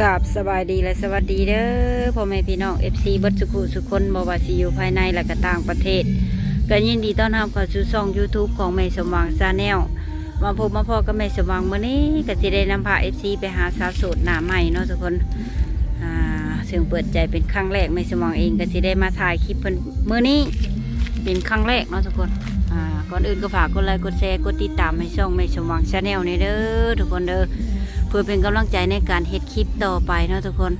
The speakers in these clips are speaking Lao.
ກາບສະບາຍດີ ແລະ ສະຫວັດດີເດີ ພໍ່ແມ່ພີ່ນ້ອງ ເອັຟຊີ ເບິດສຸຂູສຸຄົນ ບໍ່ວ່າຊິຢູ່ພາຍໃນ ແລະ ກະຕ່າງປະເທດ ກະຍິນດີຕ້ອນຮັບເຂົ້າສູ່ຊ່ອງ YouTube ຂອງແມ່ສົມຫວັງ Channel. ມາພົບມາພໍ້ກັບແມ່ສົມຫວັງມື້ນີ້ ກະຊິໄດ້ນຳພາ ເອັຟຊີ ໄປຫາສາວໂສດໜ້າໃໝ່ເນາະທຸກຄົນ. ອ່າ ເຊິ່ງເປີດໃຈເປັນຄັ້ງແລກ ແມ່ສົມຫວັງເອງກະຊິໄດ້ມາຖ່າຍຄລິບເພິ່ນມື້ນີ້ເປັນຄັ້ງແລກເນາະທຸກຄົນ. ອ່າ ກ່ອນອື່ນກໍຝາກກົດໄລ ກົດແຊ ກົດຕິດຕາມໃຫ້ຊ່ອງແມ່ສົມຫວັງ Channel ແດ່ເດີທຸກຄົນເດີ ເພື່ອເປັນກຳລັງໃຈໃນການເຮັດຄລິບຕໍ່ໄປເນາະທຸກຄົນ.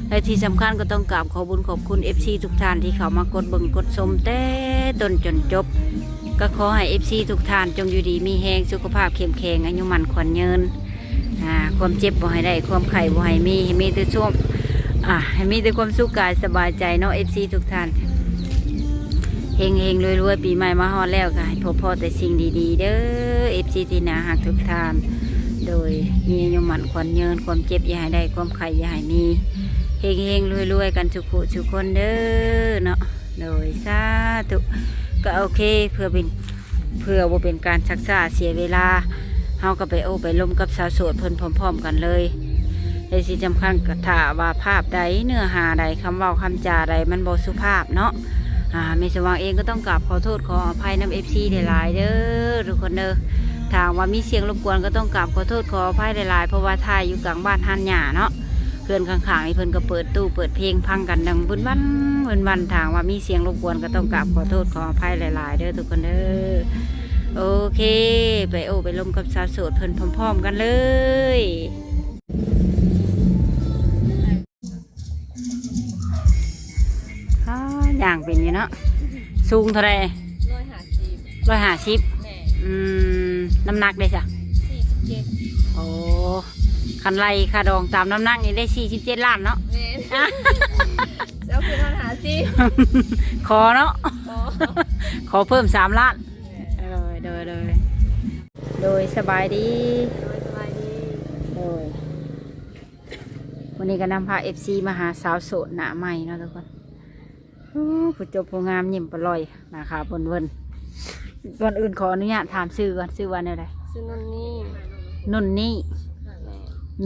ແລະ ທີ່ສຳຄັນກໍຕ້ອງກາບຂອບບຸນຂອບຄຸນ ເອັຟຊີ ທຸກທ່ານທີ່ເຂົ້າມາກົດເບິ່ງກົດຊົມແຕ່ຕົ້ນຈົນຈົບ. ກໍຂໍໃຫ້ ເອັຟຊີ ທຸກທ່ານຈົ່ງຢູ່ດີມີແຮງ ສຸຂະພາບເຂັ້ມແຂງ ອາຍຸໝັ້ນຂວັນຍືນ. ອ່າ ຄວາມເຈັບບໍ່ໃຫ້ໄດ້ ຄວາມໄຂ້ບໍ່ໃຫ້ມີ ໃຫ້ມີແຕ່ຊ່ວງ ອ່າ ໃຫ້ມີແຕ່ຄວາມສຸກກາຍສະບາຍໃຈເນາະ ເອັຟຊີ ທຸກທ່ານ. ເຮັງໆ ລວຍໆ ປີໃໝ່ມາຮອດແລ້ວ ກໍໃຫ້ພົບພໍ້ແຕ່ສິ່ງດີໆ ເດີ ເອັຟຊີ ທີ່ໜ້າຮັກທຸກທ່ານ. ໂດຍ ມີອາຍຸໝັ້ນຂວັນຍືນ ຄວາມເຈັບຢ່າໃຫ້ໄດ້ ຄວາມໄຂ້ຢ່າໃຫ້ມີ ເຮັງໆ ລວຍໆ ກັນທຸກຜູ້ທຸກຄົນເດີເນາະ. ໂດຍ ສາທຸ ກໍໂອເຄ ເພື່ອເປັນ ເພື່ອບໍ່ເປັນການຊັກຊ້າເສຍເວລາ ເຮົາກໍໄປໂອ້ໄປລົມກັບສາວໂສດເພິ່ນພ້ອມໆກັນເລີຍ. ແລະ ທີ່ສຳຄັນກໍຖ້າວ່າພາບໃດ ເນື້ອຫາໃດ ຄຳເວົ້າຄຳຈາໃດ ມັນບໍ່ສຸພາບເນາະ ອ່າ ແມ່ສະຫວ່າງເອງກໍຕ້ອງກາບຂໍໂທດຂໍອະໄພນຳ ເອັຟຊີ ຫຼາຍໆ ເດີທຸກຄົນເດີ. ຖ້າຫາກວ່າມີສຽງລົບກວນກໍຕ້ອງກາບຂໍໂທດຂໍອະໄພຫຼາຍໆ ເພາະວ່າຖ່າຍຢູ່ກາງບ້ານຮ້ານຫຍ້າເນາະ. ເຮືອນຂ້າງໆນີ້ເພິ່ນກໍເປີດຕູ້ເປີດເພງຟັງກັນດັງບຶ້ນບັ້ນບຶ້ນບັ້ນ ຖ້າຫາກວ່າມີສຽງລົບກວນກໍຕ້ອງກາບຂໍໂທດຂໍອະໄພຫຼາຍໆ ເດີທຸກຄົນເດີ. ໂອເຄ ໄປໂອ້ໄປລົມກັບສາວໂສດເພິ່ນພ້ອມໆກັນເລີຍ. ອ້າ ຍ່າງເປັນຢູ່ເນາະ. ສູງເທົ່າໃດ? ຮ້ອຍຫ້າສິບ. ຮ້ອຍຫ້າສິບ? ແມ່ນ. ອືມ ນ້ຳໜັກເດ້ຊະ? ສີ່ສິບເຈັດ. ໂອ້ ຄັນໄລ່ຄ່າດອງຕາມນ້ຳໜັກນີ້ໄດ້ສີ່ສິບເຈັດລ້ານເນາະ. ແມ່ນ. ຊິເອົາຄືນຮອດຫ້າສິບ. ຂໍເນາະ ຂໍ ຂໍເພີ່ມສາມລ້ານ. ແມ່ນ. ໂດຍ ໂດຍ ໂດຍ ໂດຍ ສະບາຍດີ. ໂດຍ ສະບາຍດີ. ໂດຍ ມື້ນີ້ກໍນຳພາ ເອັຟຊີ ມາຫາສາວໂສດໜ້າໃໝ່ເນາະທຸກຄົນ. ໂອ້ ຜູ້ຈົບຜູ້ງາມຍິ້ມປະລ່ອຍ ໜ້າຂາເວີນໆ. ກ່ອນອື່ນຂໍອະນຸຍາດຖາມຊື່ກ່ອນ ຊື່ວ່າແນວໃດ? ຊື່ນຸ່ນນີ່. ນຸ່ນນີ່. ແມ່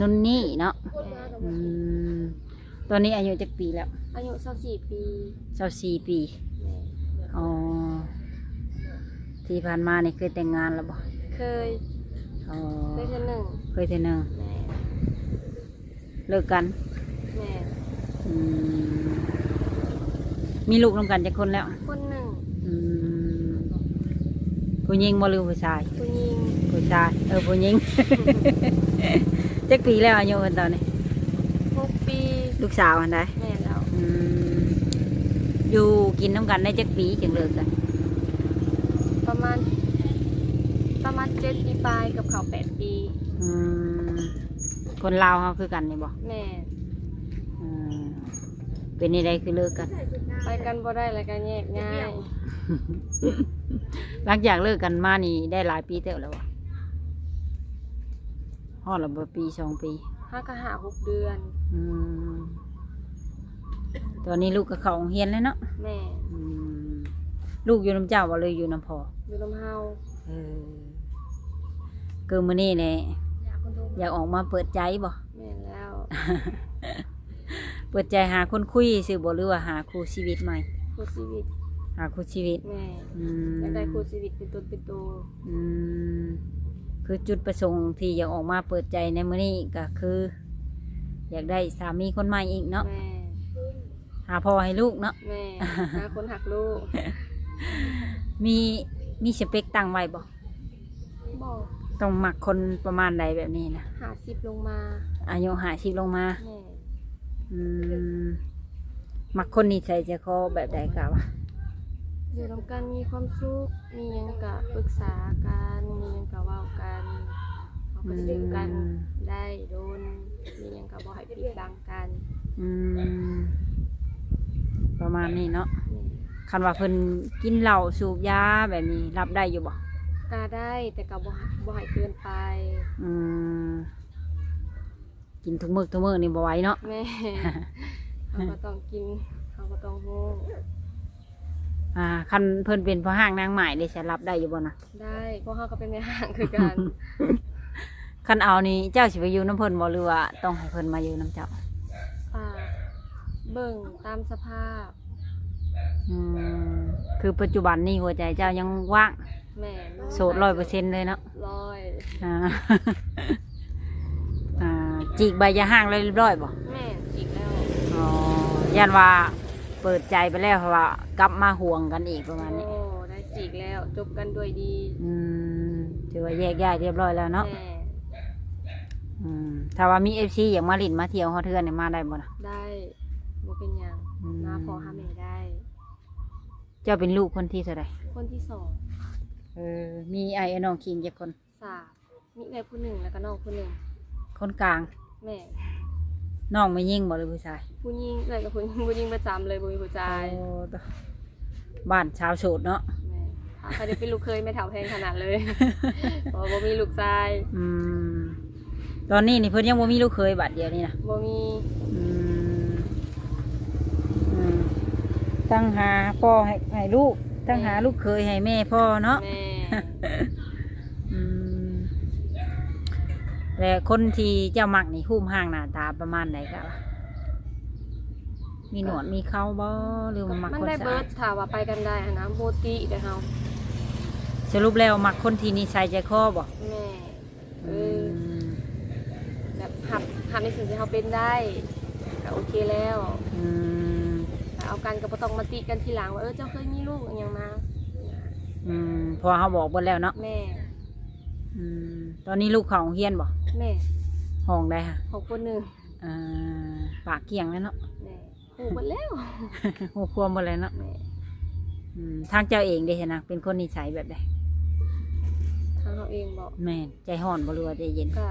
ນ. ນຸ່ນນີ່ເນາະ. ແມ່ນ. ອືມ ຕອນນີ້ອາຍຸຈັກປີແລ້ວ? ອາຍຸຊາວສີ່ປີ. ຊາວສີ່ປີ. ແມ່ນ. ອໍ ທີ່ຜ່ານມານີ້ເຄີຍແຕ່ງງານແລ້ວບໍ່? ເຄີຍ. ອໍ ເຄີຍເທື່ອໜຶ່ງ. ເຄີຍເທື່ອໜຶ່ງ. ແມ່ນ. ເລີກກັນ. ແມ່ນ. ອືມ ມີລູກນຳກັນຈັກຄົນແລ້ວ? ຄົນໜຶ່ງ. ອືມ ຜູ້ຍິງບໍ່ ຫຼືຜູ້ຊາຍ? ຜູ້ຍິງ. ຜູ້ຊາຍ ເອີ ຜູ້ຍິງ. ຈັກປີແລ້ວອາຍຸເພິ່ນຕອນນີ້? ຫົກປີ. ລູກສາວຫັ້ນໃດ? ແມ່ນແລ້ວ. ອືມ ຢູ່ກິນນຳກັນໄດ້ຈັກປີຈຶ່ງເລີກກັນ? ປະມານ ປະມານເຈັດປີປາຍ ເກືອບເຂົ້າແປດປີ. ອືມ ຄົນລາວເຮົາຄືກັນນີ້ບໍ່? ແມ່ນ. ອືມ ເປັນແນວໃດຄືເລີກກັນ? ໄປກັນບໍ່ໄດ້ ແລ້ວກໍແຍກຍ້າຍ. ຫຼັງຈາກເລີກກັນມານີ້ໄດ້ຫຼາຍປີເຕີບແລ້ວບໍ່? ຮອດແລ້ວບໍ່ ປີສອງປີ? ຫາກະຫ້າຫົກເດືອນ. ອືມ ຕອນນີ້ລູກກໍເຂົ້າໂຮງຮຽນແລ້ວເນາະ? ແມ່ນ. ອືມ ລູກຢູ່ນຳເຈົ້າບໍ່ ຫຼືຢູ່ນຳພໍ່? ຢູ່ນຳເຮົາ. ເອີ ຄືມື້ນີ້ແຫຼະ ຢາກອອກມາເປີດໃຈບໍ່? ແມ່ນແລ້ວ. ເປີດໃຈຫາຄົນຄຸຍຊື່ບໍ່ ຫຼືວ່າຫາຄູ່ຊີວິດໃໝ່? ຄູ່ຊີວິດ. ຫາຄູ່ຊີວິດ. ແມ່ນ. ອືມ ຢາກໄດ້ຄູ່ຊີວິດເປັນຕົນເປັນໂຕ. ອືມ ຄືຈຸດປະສົງທີ່ຢາກອອກມາເປີດໃຈໃນມື້ນີ້ກໍຄື ຢາກໄດ້ສາມີຄົນໃໝ່ອີກເນາະ? ແມ່ນ. ຫາພໍ່ໃຫ້ລູກເນາະ? ແມ່ນ. ຫາຄົນຮັກລູກ. ມີ ມີສະເປັກຕັ້ງໄວ້ບໍ່? ບໍ່. ຕ້ອງມັກຄົນປະມານໃດແບບນີ້ນະ? ຫ້າສິບລົງມາ. ອາຍຸຫ້າສິບລົງມາ? ແມ່ນ. ອືມ ມັກຄົນນິໄສໃຈຄໍແບບໃດກະວ່າ ຢູ່ນຳກັນມີຄວາມສຸກ ມີຫຍັງກະປຶກສາກັນ ມີຫຍັງກະເວົ້າກັນ ເຮົາກະຊິຢູ່ກັນ ອືມ ໄດ້ດົນ ມີຫຍັງກະບໍ່ໃຫ້ປິດບັງກັນ. ອືມ ປະມານນີ້ເນາະ. ແມ່ນ. ຄັນວ່າເພິ່ນກິນເຫຼົ້າສູບຢາແບບນີ້ ຮັບໄດ້ຢູ່ບໍ່? ກະໄດ້ ແຕ່ກະບໍ່ ບໍ່ໃຫ້ເກີນໄປ. ອືມ ກິນທຸກມື້ທຸກມື້ນີ້ບໍ່ໄຫວເນາະ. ແມ່ນ. ເຮົາກໍຕ້ອງກິນ ເຮົາກໍຕ້ອງຮູ້. ອ່າ ຄັນເພິ່ນເປັນພໍ່ຮ້າງນາງໝ້າຍເດ ຈະຮັບໄດ້ຢູ່ບໍ່ນະ? ໄດ້ ພວກເຮົາກໍເປັນແມ່ຮ້າງຄືກັນ. ຄ ຄັນເອົານີ້ເຈົ້າຊິໄປຢູ່ນຳເພິ່ນບໍ່ ຫຼືວ່າຕ້ອງໃຫ້ເພິ່ນມາຢູ່ນຳເຈົ້າ? ອ່າ ເບິ່ງຕາມສະພາບ. ອືມ ຄືປັດຈຸບັນນີ້ຫົວໃຈເຈົ້າຍັງວ່າງ? ແມ່ນ. ໂສດຮ້ອຍເປີເຊັນເລີຍເນາະ? ຮ້ອຍ. ອ່າ ອ່າ ຈີກໃບຢ່າຮ້າງແລ້ວຮຽບຮ້ອຍບໍ່? ແມ່ນ ຈີກແລ້ວ. ອໍ ຢ້ານວ່າເປີດໃຈໄປແລ້ວ ເພາະວ່າກັບມາຫວງກັນອີກປະມານນີ້. ໂອ້ ໄດ້ຈີກແລ້ວ ຈົບກັນດ້ວຍດີ. ອືມ ຖືວ່າແຍກຍ້າຍຮຽບຮ້ອຍແລ້ວເນາະ? ແມ່ນ. ອືມ ຖ້າວ່າມີເອັຟຊີຢາກມາຫຼິ້ນມາທ່ຽວຮອດເຮືອນນີ້ ມາໄດ້ບໍ່ນະ? ໄດ້ ບໍ່ເປັນຫຍັງ. ອືມ ມາພໍ່ຫາແມ່ໄດ້. ເຈົ້າເປັນລູກຄົນທີເທົ່າໃດ? ຄົນທີສອງ. ເອີ ມີອ້າຍ ເອື້ອຍ ນ້ອງຄິງຈັກຄົນ? ສາມ. ມີເອື້ອຍຜູ້ໜຶ່ງ ແລ້ວກໍນ້ອງຜູ້ໜຶ່ງ. ຄົນກາງ? ແມ່ນ. ນ້ອງແມ່ຍິງບໍ່ ຫຼືຜູ້ຊາຍ? ຜູ້ຍິງ. ເອື້ອຍກັບຜູ້ຍິງ ຜູ້ຍິງເບິດສາມເລີຍ ບໍ່ມີຜູ້ຊາຍ. ໂອ້ ຕະ ບ້ານຊາວໂສດເນາະ? ແມ່ນ. ຖ້າໃຜໄດ້ເປັນລູກເຂີຍແມ່ເຖົ້າແພງຂະໜາດເລີຍ ເພາະວ່າບໍ່ມີລູກຊາຍ. ອືມ ຕອນນີ້ນີ້ເພິ່ນຍັງບໍ່ມີລູກເຂີຍ ບາດດຽວນີ້ນະ? ບໍ່ມີ. ອືມ ອືມ ທັງຫາພໍ່ໃຫ້ ໃຫ້ລູກ ທັງຫາ ແມ່ນ ລູກເຂີຍໃຫ້ແມ່ພໍ່ເນາະ? ແມ່ນ. ອືມ ແລະຄົນທີ່ເຈົ້າມັກນີ້ ຮູບຮ່າງໜ້າຕາປະມານໃດກະ? ມີໜວດມີເຂົາບໍ່ ຫຼືວ່າມັກຄົນສະອາດ? ມັນໄດ້ເບິດ ຖ້າວ່າໄປກັນໄດ້ຫັ້ນນະ ບໍ່ຕິເດ້ເຮົາ. ສະຫຼຸບແລ້ວມັກຄົນທີ່ນິໄສໃຈຄໍບໍ່? ແມ່ນ. ເອີ ອືມ ແບບຮັບ ຮັບໃນສິ່ງທີ່ເຮົາເປັນໄດ້ ກໍໂອເຄແລ້ວ. ອືມ ຖ້າເອົາກັນກໍບໍ່ຕ້ອງມາຕິກັນທີຫຼັງວ່າ ເອີ ເຈົ້າເຄີຍມີລູກອີ່ຫຍັງມາ. ອືມ ເພາະວ່າເຮົາບອກເບິດແລ້ວເນາະ? ແມ່ນ. ອືມ ຕອນນີ້ລູກເຂົ້າໂຮງຮຽນບໍ່? ແມ່ນ. ຫ້ອງໃດຫະ? ຫ້ອງ ປ.ໜຶ່ງ. ອ່າ ປາກກ້ຽງແລ້ວເນາະ? ແມ່ນ. ຮູ້ເບິດແລ້ວ ຮູ້ຄວາມເບິດແລ້ວເນາະ? ແມ່ນ. ອືມ ທາງເຈົ້າເອງເດຫັ້ນນະ ເປັນຄົນນິໄສແບບໃດ? ທາງເຮົາເອງບໍ? ແມ່ນ. ໃຈຮ້ອນບໍ່ ຫຼືວ່າໃຈເຢັນ? ກະ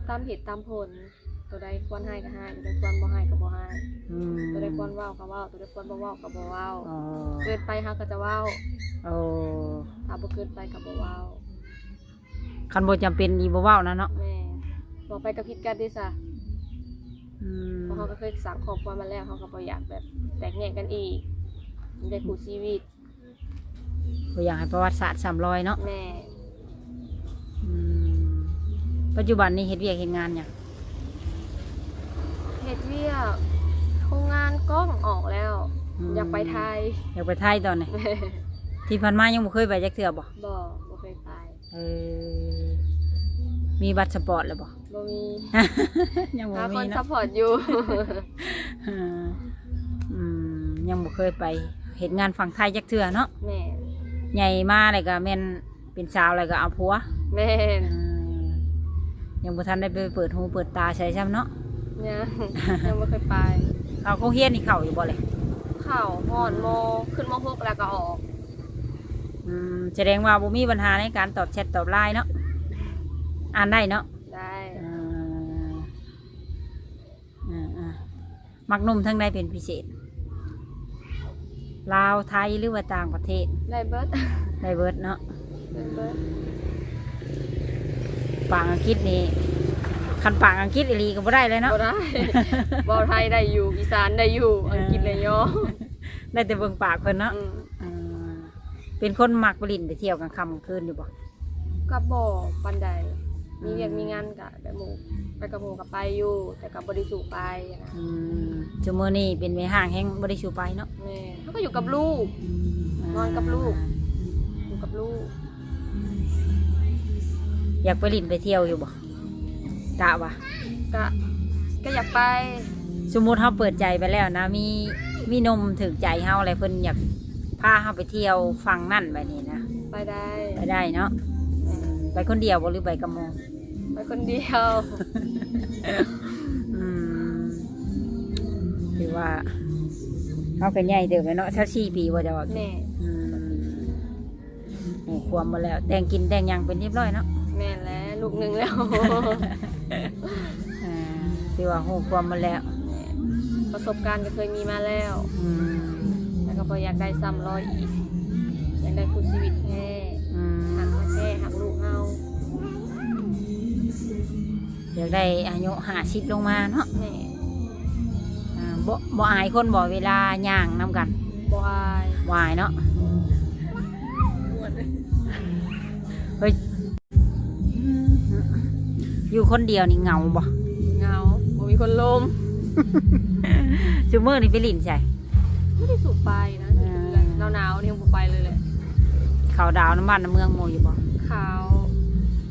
ຕາມເຫດຕາມຜົນ ໂຕໃດຄວນຮ້າຍກໍຮ້າຍ ໂຕໃດຄວນບໍ່ຮ້າຍກໍບໍ່ຮ້າຍ. ອືມ ໂຕໃດຄວນເວົ້າກໍເວົ້າ ໂຕໃດຄວນບໍ່ເວົ້າກໍບໍ່ເວົ້າ. ອໍ ເກີນໄປເຮົາກໍຈະເວົ້າ. ໂອ້ ຖ້າບໍ່ເກີນໄປກໍບໍ່ເວົ້າ. ຄັນບໍ່ຈຳເປັນອີ່ບໍ່ເວົ້ານະເນາະ? ແມ່ນ. ເວົ້າໄປກໍຜິດກັນເດ້ຊະ. ອືມ ເພາະເຮົາກໍເຄີຍສ້າງຄອບຄົວມາແລ້ວ ເຮົາກໍບໍ່ຢາກແບບແຕກແຍກກັນອີກ ໄດ້ຄູ່ຊີວິດ ບໍ່ຢາກໃຫ້ປະຫວັດສາດຊ້ຳລອຍເນາະ? ແມ່ນ. ອືມ ປັດຈຸບັນນີ້ເຮັດວຽກເຮັດງານຫຍັງ? ເຮັດວຽກໂຮງງານກ້ອງອອກແລ້ວ. ອືມ ຢາກໄປໄທ. ຢາກໄປໄທຕອນນີ້? ທີ່ຜ່ານມາຍັງບໍ່ເຄີຍໄປຈັກເທື່ອບໍ? ບໍ່ ບໍ່ເຄີຍໄປ. ເອີ ມີບັດສະປອດແລ້ວບໍ່? ບໍ່ມີ. ຍັງບໍ່ມີເນາະ? ຫາຄົນຊັບພອດຢູ່. ເອີ ອືມ ຍັງບໍ່ເຄີຍໄປເຮັດງານຝັ່ງໄທຈັກເທື່ອເນາະ? ແມ່ນ. ໃຫຍ່ມາແລ້ວກໍແມ່ນເປັນສາວແລ້ວກໍເອົາຜົວ? ແມ່ນ. ເອີ ຍັງບໍ່ທັນໄດ້ໄປເປີດຫູເປີດຕາໃສຊ້ຳເນາະ? ຍັງ ຍັງບໍ່ເຄີຍໄປ. ເຂົ້າໂຮງຮຽນນີ້ເຂົ້າຢູ່ບໍ່ແລະ? ເຂົ້າຮອດ ມໍ ຂຶ້ນ ມໍຫົກ ແລ້ວກໍອອກ. ອືມ ສະແດງວ່າບໍ່ມີບັນຫາໃນການຕອບແຊັດຕອບໄລນ໌ເນາະ? ອ່ານໄດ້ເນາະ? ໄດ້. ອ່າ ອ່າໆ ມັກໜຸ່ມທາງໃດເປັນພິເສດ? ລາວ ໄທ ຫຼືວ່າຕ່າງປະເທດ? ໄດ້ເບິດ. ໄດ້ເບິດເນາະ? ໄດ້ເບິດ. ປາກອັງກິດນີ້ ຄັນປາກອັງກິດອີ່ຫຼີກໍບໍ່ໄດ້ເລີຍເນາະ? ບໍ່ໄດ້. ເວົ້າໄທໄດ້ຢູ່ ອີສານໄດ້ຢູ່ ອັງກິດນີ້ຍອມ. ໄດ້ແຕ່ເບິ່ງປາກເພິ່ນເນາະ? ອືມ. ອ່າ ເປັນຄົນມັກໄປຫຼິ້ນໄປທ່ຽວກາງຄ່ຳກາງຄືນຢູ່ບໍ່? ກໍບໍ່ປານໃດ. ອືມ ມີວຽກມີງານກະ ແບບໝູ່ ໄປກັບໝູ່ກໍໄປຢູ່ ແຕ່ກໍບໍ່ໄດ້ສູ່ໄປນະ. ອືມ ຊຸມື້ນີ້ເປັນແມ່ຮ້າງແຮ່ງບໍ່ໄດ້ສູ່ໄປເນາະ? ແມ່ນ. ເຮົາກໍຢູ່ກັບລູກ. ອືມ ນອນກັບລູກ. ອ່າ ຢູ່ກັບລູກ. ຢາກໄປຫຼິ້ນໄປທ່ຽວຢູ່ບໍ່? ກະວ່າ ກະ ກະຢາກໄປ. ສົມມຸດເຮົາເປີດໃຈໄປແລ້ວນະ ມີ ມີໜຸ່ມຖືກໃຈເຮົາ ແລ້ວເພິ່ນຢາກພາເຮົາໄປທ່ຽວຝັ່ງນັ້ນແບບນີ້ນະ? ໄປໄດ້. ໄປໄດ້ເນາະ? ແມ່ນ. ໄປຄົນດຽວບໍ່ ຫຼືໄປກັບໝູ່? ໄປຄົນດຽວ. ອືມ ຖືວ່າເຮົາກໍໃຫຍ່ເຕີບແລ້ວເນາະ ຊາວສີ່ປີບໍ່ເຈົ້າວ່າ? ແມ່ນ. ອືມ ຮູ້ຄວາມໝົດແລ້ວ ແຕ່ງກິນແຕ່ງຫຍັງເປັນຮຽບຮ້ອຍເນາະ? ແມ່ນແຫຼະ ລູກໜຶ່ງແລ້ວ. ອ່າ ຖືວ່າຮູ້ຄວາມໝົດແລ້ວ. ແມ່ນ. ປະສົບການກໍເຄີຍມີມາແລ້ວ. ອືມ ແລ້ວກໍບໍ່ຢາກໄດ້ຊ້ຳລອຍອີກ ຢາກໄດ້ຄູ່ຊີວິດແທ້. ອືມ ຮັກເຮົາແທ້ ຮັກລູກເຮົາ. ຢາກໄດ້ອາຍຸຫ້າສິບລົງມາເນາະ? ແມ່ນ. ອ່າ ບໍ່ ບໍ່ອາຍຄົນບໍ່ ເວລາຍ່າງນຳກັນ? ບໍ່ອາຍ. ບໍ່ອາຍເນາະ? ເຮີ້ຍ ຢູ່ຄົນດຽວນີ້ເຫງົາບໍ່? ເຫງົາ ບໍ່ມີຄົນລົມ. ຊຸມື້ນີ້ໄປຫຼິ້ນໃສ? ບໍ່ໄດ້ສູບປານະ ເອີ ເດືອນໜາວໆນີ້ບໍ່ໄປເລີຍແຫຼະ. ເຂົ້າດາວນຳບ້ານນຳເມືອງໝູ່ຢູ່ບໍ່? ເຂົ້າ.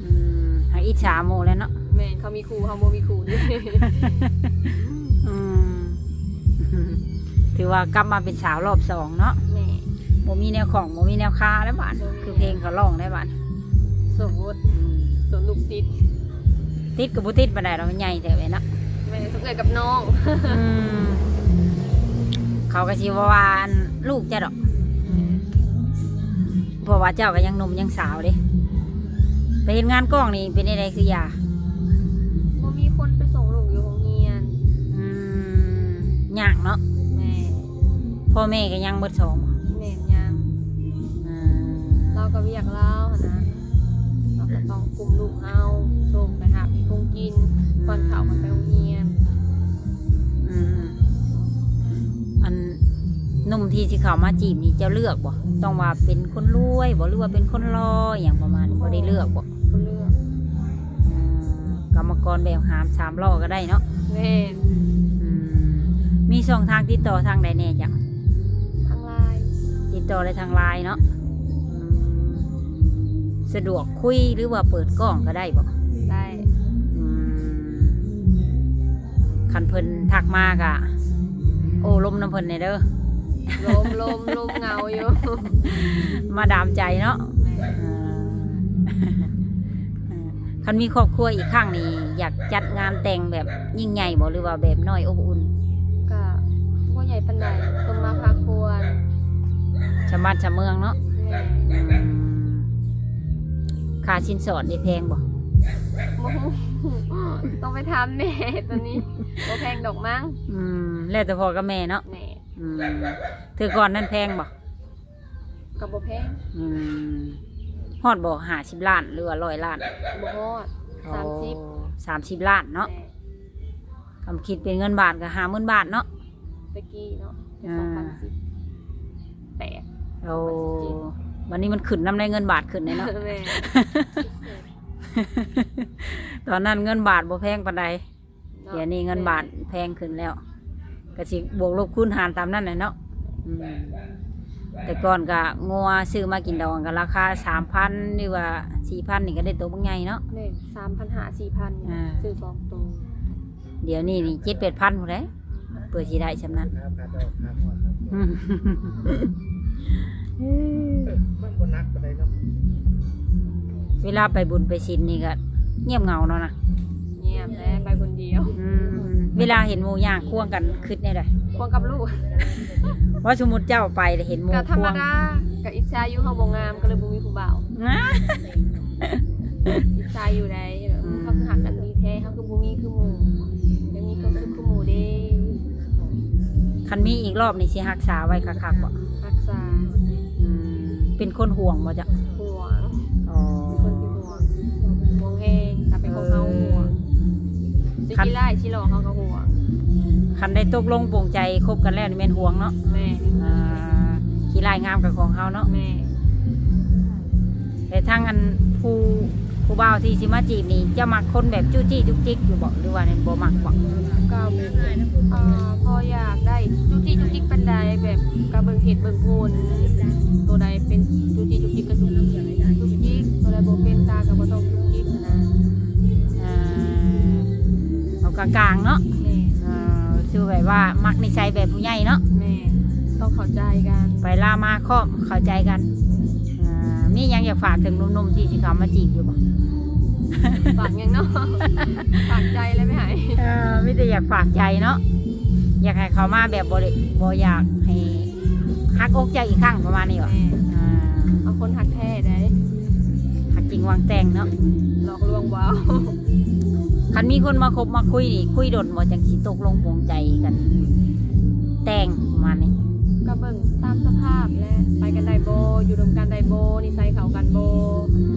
ອືມ ຫາອິດສາໝູ່ແຫຼະເນາະ. ແມ່ນ ເຂົາມີຄູ່ ເຮົາບໍ່ມີຄູ່ເດ້. ອືມ ຖືວ່າກັບມາເປັນສາວລອບສອງເນາະ. ແມ່ນ ບໍ່ມີແນວຂ້ອງ ບໍ່ມີແນວຄາແລ້ວບາດ ບໍ່ມີ ຄືເພງເຂົາຮ້ອງໄດ້ບາດ. ໂສດ ອືມ ໂສດລູກຕິດ ຕິດກໍບໍ່ຕິດປານໃດດອກ ມັນໃຫຍ່ແທ້ເວີຍເນາະ. ແມ່ນ ເອື້ອຍກັບນ້ອງ. ອືມ ເຂົາກໍຊິບໍ່ວ່າອັນລູກເຈົ້າດອກ ເພາະວ່າເຈົ້າກໍຍັງໜຸ່ມຍັງສາວເດ້. ໄປເຮັດງານກ້ອງນີ້ເປັນແນວໃດຄືຢາ? ບໍ່ມີຄົນໄປສົ່ງລູກຢູ່ໂຮງຮຽນ. ອືມ ຍາກເນາະ. ແມ່ນ ພໍ່ແມ່ກໍຍັງເບິດສອງບໍ່? ແມ່ນ ຍັງ. ອືມ ລາວກໍວຽກລາວຫັ້ນນະ ລາວກໍຕ້ອງກຸມລູກເຮົາ ສົ່ງໄປຫາເຮັດຂອງກິນ ອືມ ປ້ອນເຂົ້າກັນໄປໂຮງຮຽນ. ອືມ ອັນໜຸ່ມທີ່ຊິເຂົ້າມາຈີບນີ້ເຈົ້າເລືອກບໍ່? ຕ້ອງວ່າເປັນຄົນລວຍບໍ່ ຫຼືວ່າເປັນຄົນຫຼໍ່ ອີ່ຫຍັງປະມານນີ້ ບໍ່ໄດ້ເລືອກບໍ່? ບໍ່ເລືອກ. ອືມ ກຳມະກອນແບບຫາມສາມລໍ້ກໍໄດ້ເນາະ. ແມ່ນ. ອືມ ມີຊ່ອງທາງຕິດຕໍ່ທາງໃດແດ່ຈະ? ທາງ LINE. ຕິດຕໍ່ໄດ້ທາງ LINE ເນາະ. ອືມ ສະດວກຄຸຍ ຫຼືວ່າເປີດກ້ອງກໍໄດ້ບໍ່? ໄດ້. ອືມ ຄັນເພິ່ນທັກມາກະໂອ້ລົມນຳເພິ່ນແດ່ເດີ. ລົມ ລົມ ລົມເຫງົາຢູ່ ມາດາມໃຈເນາະ. ແມ່ນ. ເອີ ເອີ ຄັນມີຄອບຄົວອີກຄັ້ງນີ້ ຢາກຈັດງານແຕ່ງແບບຍິ່ງໃຫຍ່ບໍ່ ຫຼືວ່າແບບນ້ອຍອົບອຸ່ນ? ກະບໍ່ໃຫຍ່ປານໃດ ສົມມາພາຄວນ ຊະບ້ານຊະເມືອງເນາະ. ແມ່ນ. ອືມ ຄ່າສິນສອດນີ້ແພງບໍ່? ບໍ່ຮູ້ ຕ້ອງໄປຖາມແມ່ໂຕນີ້. ບໍ່ແພງດອກມັ້ງ. ອືມ ແລ້ວແຕ່ພໍ່ກັບແມ່ເນາະ. ແມ່ນ. ອືມ ເທື່ອກ່ອນນັ້ນແພງບໍ່? ກໍບໍ່ແພງ. ອືມ ຮອດບໍ່ ຫ້າສິບລ້ານ ຫຼືວ່າຮ້ອຍລ້ານ? ບໍ່ຮອດ. ອໍ ສາມສິບ ສາມສິບລ້ານເນາະ. ແມ່ນ. ຄັນຄິດເປັນເງິນບາດກໍຫ້າໝື່ນບາດເນາະ. ແຕ່ກີ້ເນາະ ແຕ່ ອ່າ ສອງພັນສິບແປດ. ໂອ້ ບັດນີ້ມັນຂຶ້ນນຳໃນເງິນບາດຂຶ້ນເດ້ເນາະ. ແມ່ນ. ຕອນນັ້ນເງິນບາດບໍ່ແພງປານໃດ. ເນາະ. ດຽວນີ້ເງິນບາດແພງຂຶ້ນແລ້ວ ກໍຊິບວກລົບຄູນຫານຕາມນັ້ນແຫຼະເນາະ. ອືມ ແຕ່ກ່ອນກໍງົວຊື້ມາກິນດອງກໍລາຄາສາມພັນ ຫຼືວ່າສີ່ພັນ ນີ້ກໍໄດ້ໂຕບັກໃຫຍ່ເນາະ. ແມ່ນ ສາມພັນຫ້າ ສີ່ພັນ ອ່າ ຊື້ສອງໂຕ. ດຽວນີ້ນີ້ເຈັດແປດພັນພຸ້ນແຫຼະ ເພື່ອຊິໄດ້ຊ່ຳນັ້ນ. ອືມ ມັນບໍ່ໜັກປານໃດເນາະ. ເວລາໄປບຸນໄປສິນນີ້ກໍງຽບເຫງົາເນາະນະ. ງຽບແຫຼະ ໄປຄົນດຽວ. ອືມ ເວລາເຫັນໝູ່ຍ່າງຄວງກັນຄິດແນວໃດ? ຄວງກັບລູກ. ວ່າສົມມຸດເຈົ້າໄປແລ້ວເຫັນໝູ່ ກໍທຳມະດາ ຄວງ ກໍອິດສາຢູ່ ເຮົາບໍ່ງາມ ກໍເລີຍບໍ່ມີຜູ້ບ່າວ. ອິດສາຢູ່ໃດ໋ ແບບ ອືມ ເຂົາຄືຮັກກັນດີແທ້ ເຮົາຄືບໍ່ມີຄືໝູ່ ຢາກມີຄວາມສຸກຄືໝູ່ເດ້. ຄັນມີອີກລອບນີ້ຊິຮັກສາໄວ້ຄັກໆບໍ່? ຮັກສາ. ອືມ ເປັນຄົນຫວງບໍ່ຈະ? ຫວງ. ອໍ ເປັນຄົນທີ່ຫວງ ຫວງແຮງ ຖ້າເປັນຂອງເຮົາຫວງ. ເອີ ຊິຂີ້ຮ້າຍຊິຫຼໍ່ເຮົາກໍຫວງ. ຄັນໄດ້ຕົກລົງປົງໃຈຄົບກັນແລ້ວນີ້ແມ່ນຫວງເນາະ. ແມ່ນ. ອ່າ ຂີ້ຮ້າຍງາມກໍຂອງເຮົາເນາະ. ແມ່ນ. ແລະ ທາງອັນຜູ້ ຜູ້ບ່າວທີ່ຊິມາຈີບນີ້ ເຈົ້າມັກຄົນແບບຈູ້ຈີ້ຈຸກຈິກຢູ່ບໍ່ ຫຼືວ່າບໍ່ມັກບໍ່? ກໍ ເອີ ພໍຢາກໄດ້ຈູ້ຈີ້ຈຸກຈິກປານໃດ ແບບກໍເບິ່ງເຫດເບິ່ງຜົນ ໂຕໃດເປັນຈູ້ຈີ້ຈຸກຈິກກໍຈຸກຈິກ ໂຕໃດບໍ່ເປັນຕາກໍບໍ່ຕ້ອງຈຸກຈິກນະ. ອ່າ ເອົາກາງໆເນາະ. ແມ່ນ. ເອີ ຄືແບບວ່າມັກນິໄສແບບຜູ້ໃຫຍ່ເນາະ. ແມ່ນ. ຕ້ອງເຂົ້າໃຈກັນ ໄປລາວມາຄອບເຂົ້າໃຈກັນ. ອ່າ ມີຫຍັງຢາກຝາກເຖິງໜຸ່ມໆທີ່ຊິເຂົ້າມາຈີບຢູ່ບໍ່? ຝາກຫຍັງເນາະ? ຝາກໃຈແລ້ວໄປໃຫ້. ເອີ ມີແຕ່ຢາກຝາກໃຈເນາະ ຢາກໃຫ້ເຂົ້າມາແບບບໍ່ໄດ້ ບໍ່ຢາກໃຫ້ ຮັກອົກເຈົ້າອີກຄັ້ງປະມານນີ້ບໍ່? ແມ່ນ. ອ່າ ເອົາຄົນຮັກແທ້ໄດ໋ ຮັກຈິງຫວັງແຕ່ງເນາະ ຫຼອກລວງບໍ່ເອົາ. ຄັນມີຄົນມາຄົບມາຄຸຍນີ້ ຄຸຍດົນບໍ່ ຈັ່ງຊິຕົກລົງປົງໃຈກັນແຕ່ງປະມານນີ້? ກໍເບິ່ງຕາມສະພາບແຫຼະ ໄປກັນໄດ້ບໍ່ ຢູ່ນຳກັນໄດ້ບໍ່ ນິໄສເຂົ້າກັນບໍ່.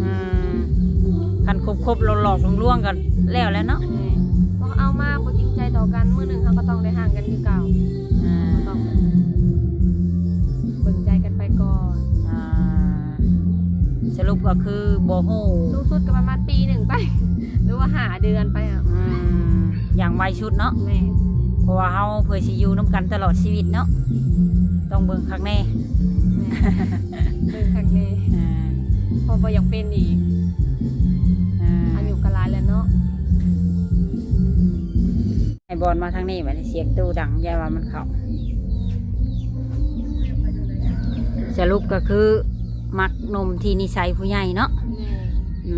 ອືມ ຄັນຄົບໆຫຼອກໆລວງໆກໍແລ້ວແຫຼະເນາະ. ແມ່ນ. ບໍ່ເອົາມາບໍ່ຈິງໃຈຕໍ່ກັນ ມື້ໜຶ່ງເຮົາກໍຕ້ອງໄດ້ຮ່າງກັນຄືເກົ່າ. ອ່າ ເຮົາຕ້ອງເບິ່ງໃຈກັນໄປກ່ອນ. ອ່າ ສະຫຼຸບກໍຄືບໍ່ຮູ້ ສູງສຸດກໍປະມານປີໜຶ່ງໄປ ຫຼືວ່າ ຫ້າເດືອນໄປອະ ອືມ ຢ່າງໄວສຸດເນາະ ແມ່ນ ເພາະວ່າເຮົາເພື່ອຊິຢູ່ນຳກັນຕະຫຼອດຊີວິດເນາະ ຕ້ອງເບິ່ງຄັກແນ່ ແມ່ນ ເບິ່ງຄັກແນ່ ອ່າ ເພາະບໍ່ຢາກເປັນອີກ ອ່າ ອາຍຸກໍຫຼາຍແລ້ວເນາະ. ໃຫ້ບອນມາທາງນີ້ບັດນີ້ ສຽງຕູ້ດັງ ຢ້ານວ່າມັນເຂົ້າ. ສະຫຼຸບກໍຄືມັກໜຸ່ມທີ່ນິໄສຜູ້ໃຫຍ່ເນາະ. ແມ່ນ ອື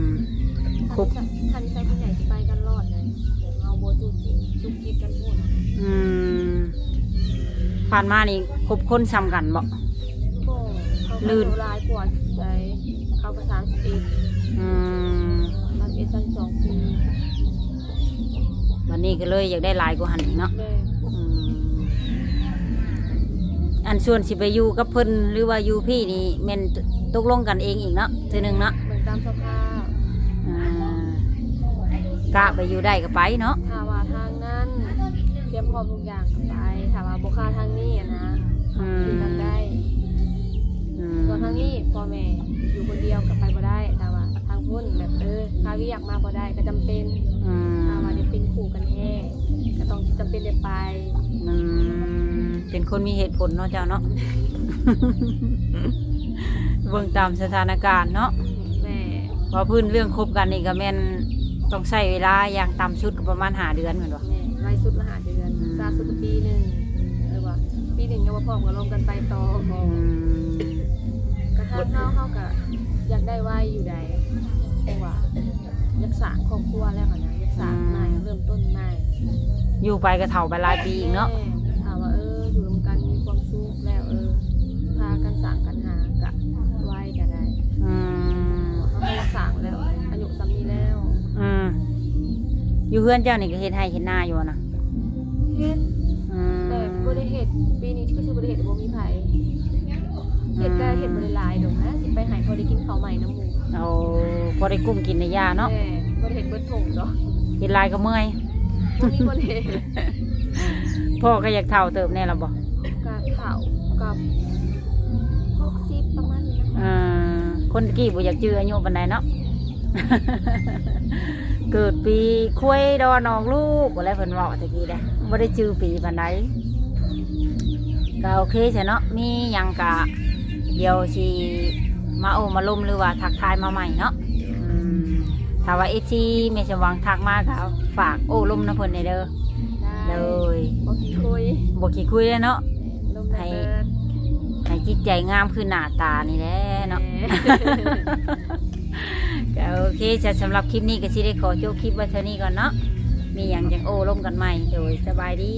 ມ ຄົບ ຄັນ ຄັນນິໄສຜູ້ໃຫຍ່ຊິໄປກັນລອດເດ້ ແບບເຮົາບໍ່ຈຸກຈິກ ຈຸກຈິກກັນໂພດ. ອືມ ຜ່ານມານີ້ຄົບຄົນສ່ຳກັນບໍ່? ບໍ່ ເຂົາກໍ ລື່ນ ອາຍຸຫຼາຍກວ່າໄດ໋ ເຂົາກໍສາມສິບເອັດ. ອືມ ສາມສິບເອັດ ສາມສິບສອງປີ. ບັດນີ້ກໍເລີຍຢາກໄດ້ຫຼາຍກວ່າຫັ້ນອີກເນາະ. ແມ່ນ ອືມ ອັນສ່ວນຊິໄປຢູ່ກັບເພິ່ນ ຫຼືວ່າຢູ່ພີ້ນີ້ ແມ່ນຕົກລົງກັນເອງອີກເນາະ ເທື່ອໜຶ່ງເນາະ. ເບິ່ງຕາມສະພາບ ອ່າ ກະໄປຢູ່ໄດ້ກໍໄປເນາະ. ຖ້າວ່າທາງນັ້ນຕຽມພ້ອມທຸກຢ່າງກໍໄປ ຖ້າວ່າບໍ່ຄາທາງນີ້ນະ ອືມ ຢູ່ນຳໄດ້. ອືມ ສ່ວນທາງນີ້ພໍ່ແມ່ຢູ່ຄົນດຽວກໍໄປບໍ່ໄດ້ ຖ້າວ່າທາງພຸ້ນແບບ ເອີ ຄາວຽກມາບໍ່ໄດ້ກໍຈຳເປັນ. ອືມ ຖ້າວ່າໄດ້ເປັນຄູ່ກັນແທ້ກໍຕ້ອງຈຳເປັນໄດ້ໄປ. ອືມ ເປັນຄົນມີເຫດຜົນເນາະເຈົ້າເນາະ ເບິ່ງຕາມສະຖານະການເນາະ. ແມ່ນ ວ່າພື້ນເລື່ອງຄົບກັນນີ້ກໍແມ່ນຕ້ອງໃຊ້ເວລາຢ່າງຕ່ຳສຸດກໍປະມານຫ້າເດືອນແມ່ນບໍ່? ແມ່ນ ໄວສຸດລະຫ້າເດືອນ ອືມ ຊ້າສຸດກໍປີໜຶ່ງ ຫຼືວ່າປີໜຶ່ງຍັງບໍ່ພ້ອມກໍລົມກັນໄປຕໍ່. ອືມ ກໍທາງເຮົາ ເຮົາກໍຢາກໄດ້ໄວຢູ່ໃດ ເພາະວ່າຢາກສ້າງຄອບຄົວແລ້ວຫັ້ນນະ ຢາກສ້າງໃໝ່ ອືມ ເລີ່ມຕົ້ນໃໝ່. ຢູ່ໄປກໍເຖົ້າໄປຫຼາຍປີອີກເນາະ. ແມ່ນ ຖ້າວ່າ ເອີ ຢູ່ນຳກັນມີຄວາມສຸກແລ້ວ ເອີ ພາກັນສ້າງກັນຫາກະໄວກະໄດ້. ອືມ ເຮົາກໍຢາກສ້າງແລ້ວ ອາຍຸສ່ຳນີ້ແລ້ວ. ອືມ ຢູ່ເຮືອນເຈົ້ານີ້ກໍເຮັດໄຮ່ເຮັດນາຢູ່ນະ? ເຮັດ ອືມ ແຕ່ບໍ່ໄດ້ເຮັດ ປີນີ້ຄືຊິບໍ່ໄດ້ເຮັດ ບໍ່ມີໃຜເຮັດ. ອືມ ກໍເຮັດບໍ່ໄດ້ຫຼາຍດອກນະ ຊິໄປໄຮ່ພໍໄດ້ກິນເຂົ້າໃໝ່ນຳໝູ່. ໂອ້ ພໍໄດ້ກຸ້ມກິນໄດ້ຢາເນາະ. ແມ່ນ ບໍ່ໄດ້ເຮັດເບິດທົ່ງດອກ ເຮັດຫຼາຍກໍເມື່ອຍ ບໍ່ມີຄົນເຮັດ. ພໍ່ກໍຢາກເຖົ້າເຕີບແນ່ລະບໍ່? ກໍເຖົ້າ ກໍຫົກສິບປະມານນີ້ນະ. ອ່າ ຄົນຕະກີ້ບໍ່ຢາກຈື່ອາຍຸປານໃດເນາະ ເກີດປີຄວາຍດອນອອກລູກ ແລ້ວເພິ່ນເວົ້າຕະກີ້ເດ້ ບໍ່ໄດ້ຈື່ປີປານໃດ. ກໍໂອເຄຊະເນາະ ມີຫຍັງກະດຽວຊິມາໂອ້ມາລົມ ຫຼືວ່າທັກທາຍມາໃໝ່ເນາະ. ອືມ ຖ້າວ່າເອັຟຊີແມ່ສົມຫວັງທັກມາກໍຝາກໂອ້ລົມນຳເພິ່ນແດ່ເດີ. ໄດ້ ໂດຍ ບໍ່ຂີ້ຄຸຍ ບໍ່ຂີ້ຄຸຍເດ້ເນາະ ລົມໄດ້ ໃຫ້ ເບີດ ໃຫ້ຈິດໃຈງາມຄືໜ້າຕານີ້ແຫຼະເນາະ. ແມ່ນ ກໍໂອເຄຊະ ສຳລັບຄລິບນີ້ກໍຊິໄດ້ຂໍຈົບຄລິບໄວ້ເທົ່ານີ້ກ່ອນເນາະ ມີຫຍັງຈັ່ງໂອ້ລົມກັນໃໝ່. ໂດຍ ສະບາຍດີ.